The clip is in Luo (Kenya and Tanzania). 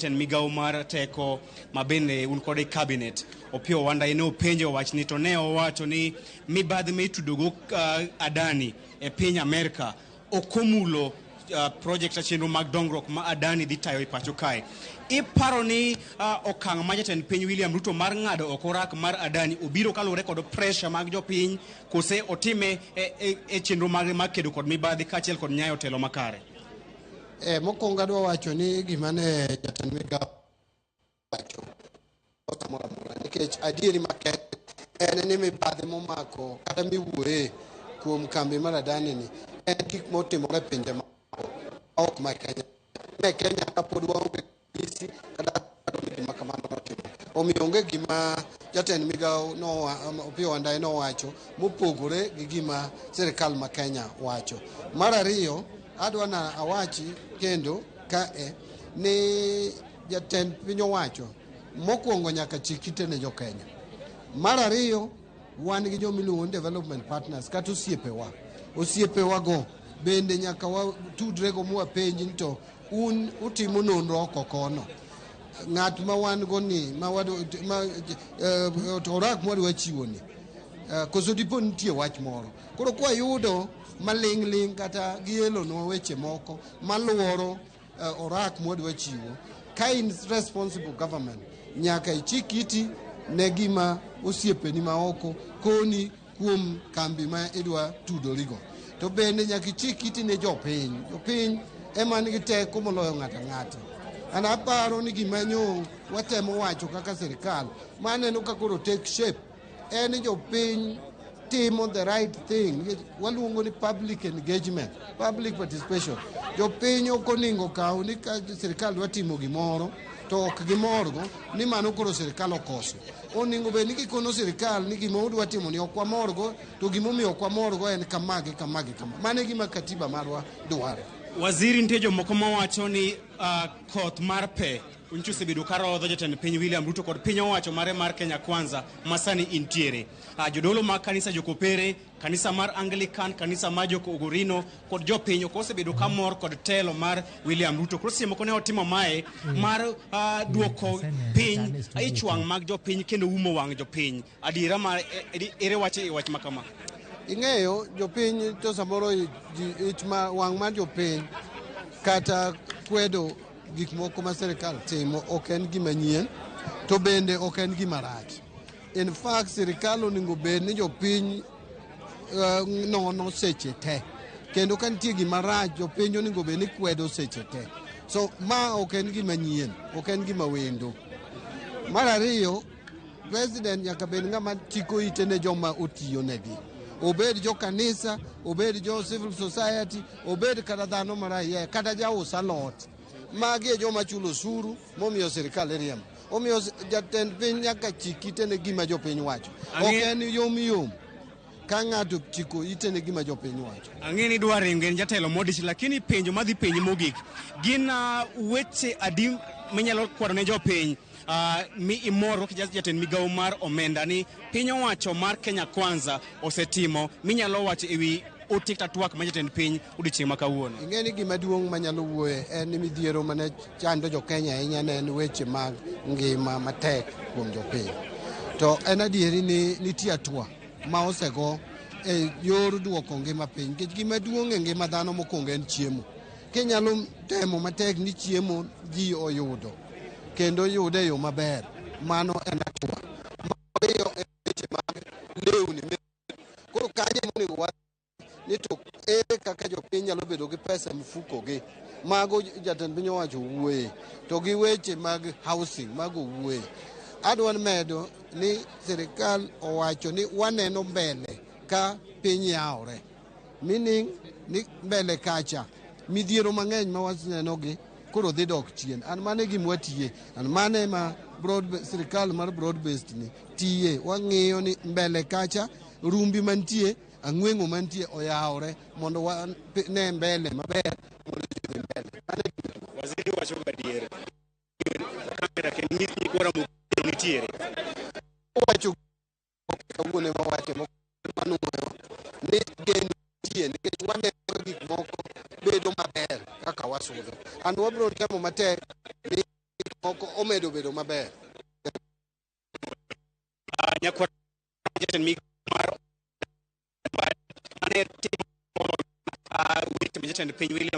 Jatend migawo mar teko ma bende un kode e cabinet Opiyo Wandayi ne openjo wachni to ne owacho ni mibadhi ma itudogo Adani e piny Amerka ok omulo project chenro mag dongruok ma Adani dhi tayo e pacho kae. Iparo ni okang' ma jatend piny William Ruto mar ng'ado oko rak mar Adani obiro kaluwore kod pressure mag jopiny kose otime e chenro mage mag kedo kod mibadhi kaachiel kod nyayo telo makare? Mokwongo adwa wacho ni gima ne jatend migawo wacho kosa moro amora nikech adieri makende en ni mibadhi momako kata miwuoye kuom kambi mar Adani ni en gik motimore e pinje maoko ok ma Kenya. Ne Kenya kapod waonge polisi kata ni gima kamano notimore. Omiyo onge gima jatend migawo Opiyo Wandayi nowacho mopogore gi gima sirikal ma Kenya wacho. Mar ariyo, adwa na awachi kendo kae ni jatend piny owacho mokwongo nyaka chik ite ne jo Kenya. Mar ariyo, wan gi joma iluongo ni development partners kata osiepewa. Osiepewa go bende nyaka watudre go mwapenj ni to un utimo nonro oko kono. Ng'at ma wan go ni ma wadwa ma to orak mwadwa chiwo ni koso dipo nitie wach moro. Koro kwayudo maling' ling' kata gielonwa weche moko maluoro orak mwadwa chiwo, ka in responsible government nyaka ichik iti ne gima osiepeni maoko koni kuom kambi ma idwa tudorigo. To bende nyaka ichik iti ne jopiny. Jopiny ema nigi teko moloyo ng'ato ang'ata. An aparo ni gima nyo watemo wacho kaka sirikal maneno ka koro take shape en ni jopiny timo the right thing nikech waluongo ni public engagement, public participation. Jopiny ok oningo kaw ni ka sirikal dwa timo gimoro to ok gimorgo ni mano koro sirikal okoso. Oningo bed ni gikono sirikal ni gima udwa timo ni ok wamorgo to gimomiyo ok wamorgo en kama gi kama gi kama. Mano e gima katiba marwa dwaro. Waziri, nitie jomoko mawacho ni koth mar pe nyocha osebedo ka rodho jatend piny William Ruto kod piny owacho mare mar Kenya Kwanza ma sani intiere. Jodolo mag kanisa Jokopere, kanisa mar Anglican, kanisa mar Jokogorino kod jopiny ok osebedo ka mor kod telo mar William Ruto. Koro seche moko ne otimo mae mar duoko piny ich wang' mag jopiny kendo umo wang' jopiny. Adiera mar ere wach e wach ma kama? Ing'eyo jopiny to samoro ich ma wang' mar jopiny kata kwedo gik moko ma sirikal timo ok en gima nyien to bende ok en gima rach. In fact, sirikal onego bed ni jopiny nono seche te kendo ka nitie gima rach jopiny onego bed ni kwedo seche te. So ma ok en gima nyien, ok en gima wendo. Mar ariyo, president nyaka bed ng'ama chiko ite ne joma otiyo negi. Obed jo kanisa, obed jo civil society, obed kata dhano ma raia, kata jaus alot. Magi e joma chulo osuru momiyo sirikal iriembo. Omiyo jatend piny nyaka chik ite ne gima jopiny wacho. Ok en yom yom ka ng'ato chiko ite ne gima jopiny wacho. Ang'e ni idwa ringo en jatelo modich, lakini penjo madhi penji mogik gin weche adi minyalo kwano ne jopiny mi imor kaka jatend migawo mar omenda ni piny owacho mar Kenya Kwanza osetimo minyalo wacho ewi ote kata twak ma jatend piny odiochieng' ma kawuono? Ing'e ni gima duong' manyalo wuoye en ni midhiero mane chando jo Kenya ahinya ne en weche mag ngima matek kuom jopiny. To en adieri ni nitie hatua ma osego e yor duoko ngima piny nikech gima duong' e ngima dhano mokwongo en chiemo. Kinyalo temo matek ni chiemo ji oyudo kendo yude e yo maber, mano en hatua. Mar ariyo en weche mag lewni. Koro kanyo ema onego wa ni to ere kaka jopiny nyalo bedo gi pesa e mfuko gi. Mago jatend piny owacho wuoye. To gi weche mag housing, mago wuoye. Adwa medo ni sirikal owacho ni waneno mbele ka piny yawore. Meaning ni mbele kacha midhiero mang'eny ma waseneno gi koro dhi dok chien. An mano e gima watiye. An mano ema broad, sirikal mar broad based ni tiye. Wang'iyo ni mbele kacha rumbi mantie, ang'weng'o mantie oyawore mondo wane mbele maber mondo ji odhi mbele. Mano e gima Waziri wacho gadier. Kamera kendo nyis nyikwa Ramogi nitiere. Wacho kawuono ema wache manuoyo ni geno nitie nikech waneno ka gik moko bedo maber kaka wasudo. An wabiro temo matek ni moko omedo bedo maber. Nyakwar jatend migao mar mane timo weche ma jatend piny William